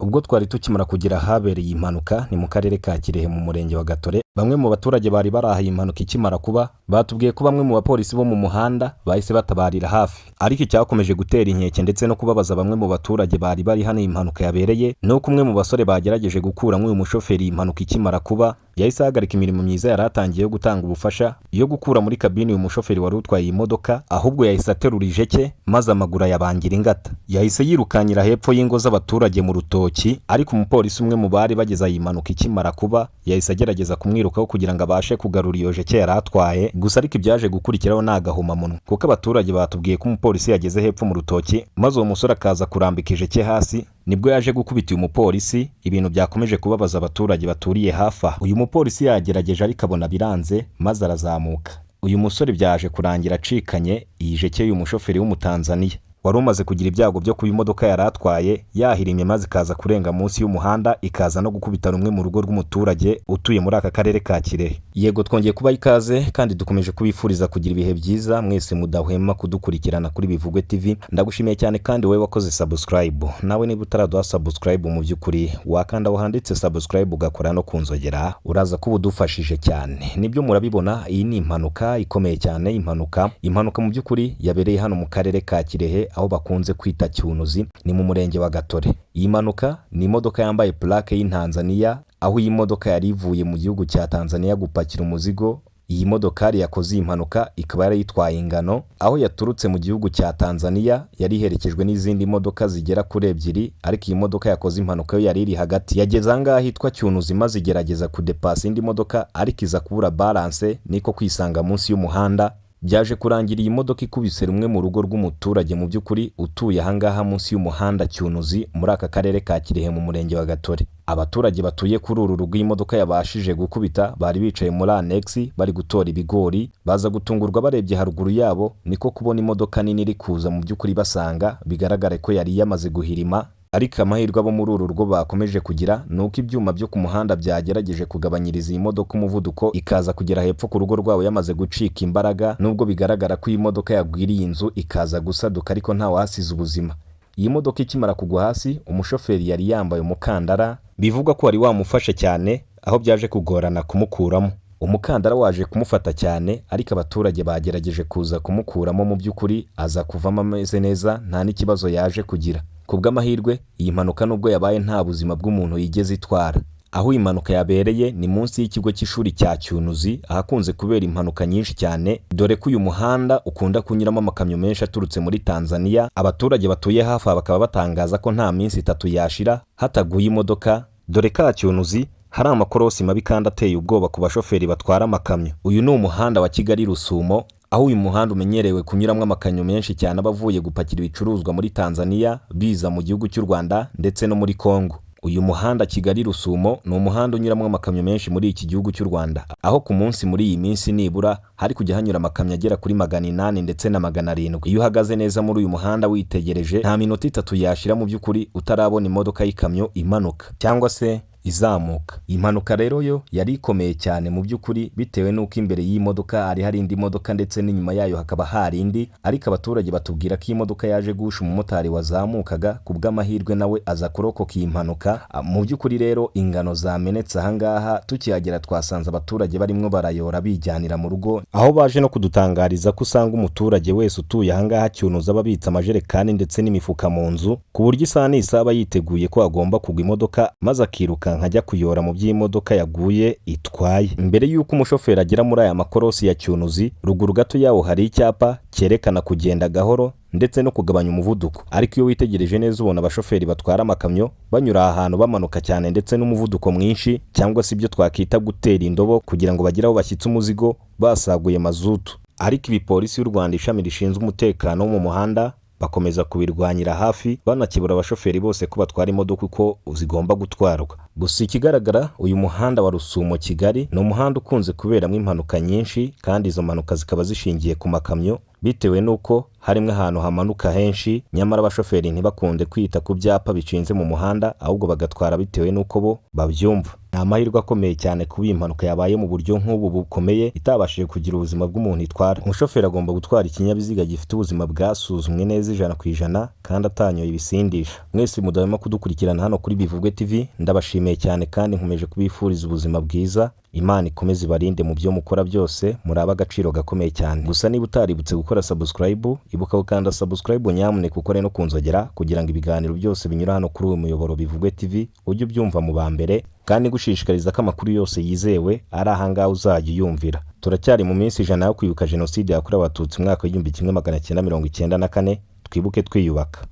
Ubwo twari tukimara kugera ahabereye impanuka, ni mu karere ka Kirehe mu murenge wa Gatore, bamwe mu baturage bari bari aho iyi mpanuka ikimara kuba batubwiye ko bamwe mu bapolisi bo mu muhanda bahise batabarira hafi. Ariko icyakomeje gutera inkeke ndetse no kubabaza bamwe mu baturage bari bari hano iyi mpanuka yabereye, ni uko umwe mu basore bagerageje gukuramo uyu mushoferi iyi mpanuka ikimara kuba, yahise ahagarika imirimo myiza yari atangiye yo gutanga ubufasha yo gukura muri kabine uyu mushoferi wari utwaye iyi modoka, ahubwo yahise aterura ijeke maze amaguru ayabangira ingata. Yahise yirukankira hepfo y'ingo z'abaturage mu rutoki, ariko umupolisi umwe mu bari bageze iyi mpanuka ikimara kuba yahise agerageza kumwirukaho kugira ngo abashe kugarura iyo jeke yari atwaye. Gusa ariko ibyaje gukurikiraho ni agahomamunwa, kuko abaturage batubwiye ko umupolisi yageze hepfo mu rutoki maze uwo musore akaza kurambika ijeke hasi, nibwo yaje gukubita uyu mupolisi, ibintu byakomeje kubabaza abaturage baturiye hafi aha. Uyu mupolisi yagerageje ariko abona biranze maze arazamuka. Uyu musore byaje kurangira acikanye iyi jeke y'uyu mushoferi w'Umutanzaniya wari umaze kugira ibyago byo kuba imodoka yari atwaye yahirimye maze ikaza kurenga munsi y'umuhanda, ikaza no gukubita rumwe mu rugo rw'umuturage utuye muri aka karere ka Kirehe. Yego, twongeye kubaha ikaze kandi dukomeje kubifuriza kugira ibihe byiza mwese mudahwema kudukurikirana kuri Bivugwe TV. Ndagushimiye cyane kandi wowe wakoze subscribe. Nawe niba utaraduha subscribe, mu by'ukuri wakanda aho handitse subscribe ugakora no kunzogera, uraza kuba udufashije cyane. Nibyo, murabibona, iyi ni impanuka ikomeye cyane, impanuka mu by'ukuri yabereye hano mu karere ka Kirehe aho bakunze kwita Cyunuzi, ni mu murenge wa Gatore. Iyi mpanuka ni imodoka yambaye plaque y'Intanzaniya, aho iyi modoka yari ivuye mu gihugu cya Tanzania gupakira umuzigo. Iyi modokari yakoze iyi mpanuka ikaba yari yitwaye ingano, aho yaturutse mu gihugu cya Tanzania, yari iherekejwe n'izindi modoka zigera kuri ebyiri, ariko iyi modoka yakoze impanuka yo yari iri hagati. Yageze aha ngaha hitwa Cyunuzi maze igerageza kudepasa indi modoka, ariko iza kubura balance, niko kwisanga munsi y'umuhanda. Byaje kurangira iyi modoka ikubise rumwe mu rugo rw'umuturage mu by'ukuri utuye ahangaha munsi y'umuhanda Cyunuzi, muri aka karere ka Kirehe mu murenge wa Gatore. Abaturage batuye kuri uru rugo iyi modoka yabashije gukubita bari bicaye muri annexe bari gutora ibigori, baza gutungurwa barebye haruguru yabo, niko kubona imodoka nini iri kuza mu by'ukuri basanga, bigaragare ko yari yamaze guhirima. Ariko amahirwe abo muri uru rugo bakomeje kugira ni uko ibyuma byo ku muhanda byagerageje kugabanyiriza iyi modoka umuvuduko, ikaza kugera hepfo ku rugo rwabo yamaze gucika imbaraga, nubwo bigaragara ko iyi modoka yagwiriye inzu ikaza gusaduka, ariko ntawahasize ubuzima. Iyi modoka ikimara kugwa hasi, umushoferi yari yambaye umukandara, bivugwa ko wari wamufashe cyane, aho byaje kugorana kumukuramo. Umukandara waje kumufata cyane, ariko abaturage bagerageje kuza kumukuramo, mu by'ukuri aza kuvamo ameze neza, nta n'ikibazo yaje kugira. Ku bw'amahirwe, iyi mpanuka nubwo yabaye nta buzima bw'umuntu yigeze itwara. Aho iyi mpanuka yabereye ni munsi y'ikigo cy'ishuri cya Cyunuzi, ahakunze kubera impanuka nyinshi cyane, dore ko uyu muhanda ukunda kunyuramo amakamyo menshi aturutse muri Tanzania. Abaturage batuye hafi aha bakaba batangaza ko nta minsi 3 yashira hataguye imodoka, dore ko aha Cyunuzi hari amakorosi mabi kandi ateye ubwoba ku bashoferi batwara amakamyo. Uyu ni umuhanda wa Kigali Rusumo, aho uyu muhanda umenyerewe kunyuramo amakamyo menshi cyane aba avuye gupakira ibicuruzwa muri Tanzania biza mu gihugu cy'u Rwanda ndetse no muri Congo. Uyu muhanda Kigali Rusumo ni umuhanda unyuramo amakamyo menshi muri iki gihugu cy'u Rwanda, aho ku munsi muri iyi minsi nibura hari kujya hanyura amakamyo agera kuri 800 ndetse na 700. Iyo uhagaze neza muri uyu muhanda witegereje, nta minota 3 yashira mu by'ukuri utarabona imodoka y'ikamyo imanuka cyangwa se izamuka. Iyi mpanuka rero yo yari ikomeye cyane mu by'ukuri, bitewe n'uko imbere y'iyi modoka hari indi modoka ndetse n'inyuma yayo hakaba hari indi, ariko abaturage batubwira ko iyi modoka yaje guhusha umumotari wazamukaga, ku bw'amahirwe nawe aza kurokoka iyi mpanuka. Mu by'ukuri rero ingano zamenetse ahangaha, tukihagera twasanze abaturage barimo barayora bijyanira mu rugo, aho baje no kudutangariza ko usanga umuturage wese utuye ahangaha Cyunuzi aba abitse amajerekani ndetse n'imifuka mu nzu, ku buryo isaha n'isaha aba yiteguye ko agomba kugwa imodoka maze akirukanka ajya kuyora mu by'imodoka yaguye itwaye. Mbere y'uko umushoferi agera muri aya makorosi ya Cyunuzi, ruguru gato yawo hari icyapa cyerekana kugenda gahoro ndetse no kugabanya umuvuduko, ariko iyo witegereje neza ubona abashoferi batwara amakamyo banyura aha hantu bamanuka cyane ndetse n'umuvuduko mwinshi, cyangwa se ibyo twakita gutera indobo, kugira ngo bagere aho bashyitse umuzigo basaguye mazutu. Ariko ibi Polisi y'u Rwanda, ishami rishinzwe umutekano wo mu muhanda, bakomeza kubirwanyira hafi, banakebura abashoferi bose ko batwara imodoka uko zigomba gutwarwa. Gusa ikigaragara, uyu muhanda wa Rusumo Kigali ni umuhanda ukunze kuberamo impanuka nyinshi, kandi izo mpanuka zikaba zishingiye ku makamyo, bitewe n'uko harimo ahantu hamanuka henshi, nyamara abashoferi ntibakunde kwita ku byapa bishinze mu muhanda, ahubwo bagatwara bitewe n'uko bo babyumva. Ni amahirwe akomeye cyane kuba iyi mpanuka yabaye mu buryo nk'ubu bukomeye itabashije kugira ubuzima bw'umuntu itwara. Umushoferi agomba gutwara ikinyabiziga gifite ubuzima bwasuzumwe neza 100% kandi atanyoye ibisindisha. Mwese mudahwema kudukurikirana hano kuri Bivugwe TV, ndabashimiye cyane kandi nkomeje kubifuriza ubuzima bwiza. Imana ikomeze ibarinde mu byo mukora byose, murabe agaciro gakomeye cyane. Gusa niba utaributse gukora subscribe, ibuka gukanda subscribe nyamuneka, ukore no kunzogera kugira ngo ibiganiro byose binyura hano kuri uyu muyoboro Bivugwe TV ujye ubyumva mu ba mbere, kandi gushishikariza ko amakuru yose yizewe ari ahangaha uzajya uyumvira. Turacyari mu minsi 100 yo kwibuka Jenoside yakorewe Abatutsi mu mwaka w'1994. Twibuke twiyubaka.